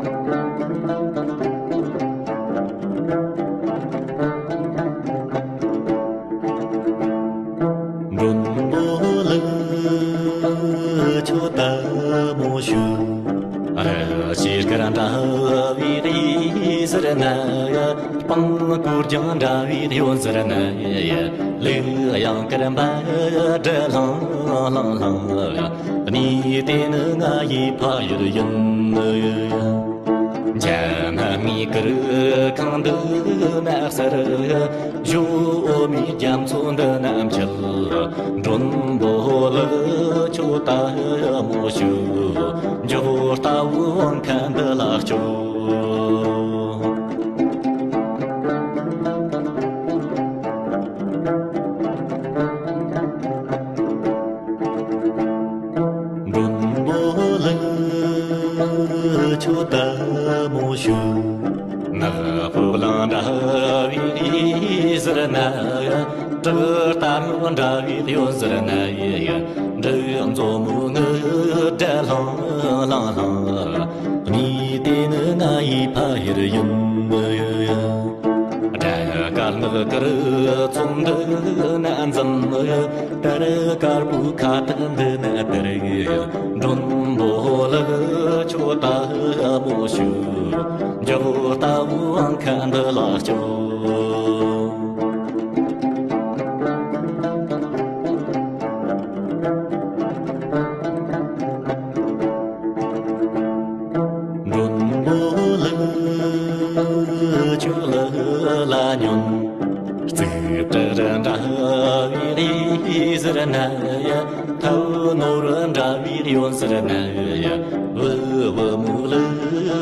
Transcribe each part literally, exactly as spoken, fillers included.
མགྲོན་པོ་ལགས་ཁྱོད་ལྟད་མོ་ཤོད། རི་སྐྱེས་སྐར་འདྲ་བའི་གཡས་ཟུར་ན། སྤང་སྐོར་རྒྱང་འདྲ་བའི་གཡོན་ཟུར་ན། ལུས་གཡང་དཀར་འབབ་སྒྲ་ལྷང་ལྷང་ལྷང་། གནས་དེ་ནི་ང་ཡི་ཕ་ཡུལ་ཡིན། འཇའ་སྣ་མིག་དཀར་ཁང་འདི་ན་གསལ། ཞོ་མོའི་རྒྱ་མཚོ་འདི་ན་འཁྱིལ། མགྲོན་པོ་ལགས་ཁྱོད་ལྟད་མོ་ཤོད། འཇོ་ལྟ་བུ་དབང་མཁའ་འདི་ལ་སྐྱོད། མགྲོན་པོ་ལགས་ཁྱོད་ལྟད་མོ་ཤོད། ནག་པོ་གླིང་འདྲ་བའི་གཡས་ཟུར་ན། བྲག་རྟ་རོ་འདྲ་བའི་གཡོན་ཟུར་ན། འབྲུག་མཚོ་མོའི་ངུར་སྒྲ་ལྷང་ལྷང་ལྷང་། གནས་དེ་ནི་ང་ཡི་ཕ་ཡུལ་ཡིན། སྦྲ་དཀར་ནགས་དཀར་ཚོམ་འདི་ན་འཛོམས། དར་དཀར་པོའི་ཁ་བཏགས་འདི་ན་དར། མགྲོན་པོ་ལགས་ཁྱོད་ལྟད་མོ་ཤོད། འཇོ་ལྟ་བུ་དབང་མཁའ་འདི་ལ་སྐྱོད། མགྲོན་པོ་ལགས་ཁྱོད་ལ་ལ་ཉོན། རྩིག་གྲལ་འདྲ་བའི་གཡས་ཟུར་ན། ཐབ་ནོར་འདྲ་བའི་གཡོན་ཟུར་ན། བུ་བུ་མོ་གླུ་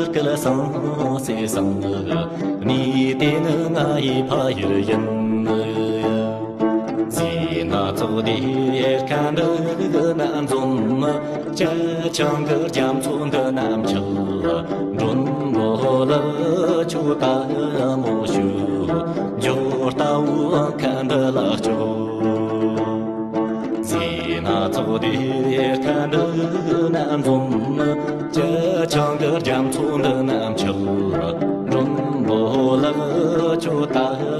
སྐད་སང་སེ་སང་། གནས་དེ་ནི་ང་ཡི་ཕ་ཡུལ་ཡིན། རྫས་སྣ་ཚོགས་ལྡེར་ཁ་འདི་ན་འཛོམས། སྐྱིད་ཆུང་གི་རྒྱ་མཚོ་འདི་ན་འཁྱིལ། མགྲོན་པོ་ལགས་ཁྱོད་ལྟད་མོ་ཤོད། འཇོ་ལྟ་བུ་དབང་མཁའ་འདི་ལ་སྐྱོད། རྫས་སྣ་ཚོགས་ལྡེར་ཁ་འདི་ན་འཛོམས། སྐྱིད་ཆུང་གི་རྒྱ་མཚོ་འདི་ན་འཁྱིལ། མགྲོན་པོ་ལགས་ཁྱོད་ལྟད་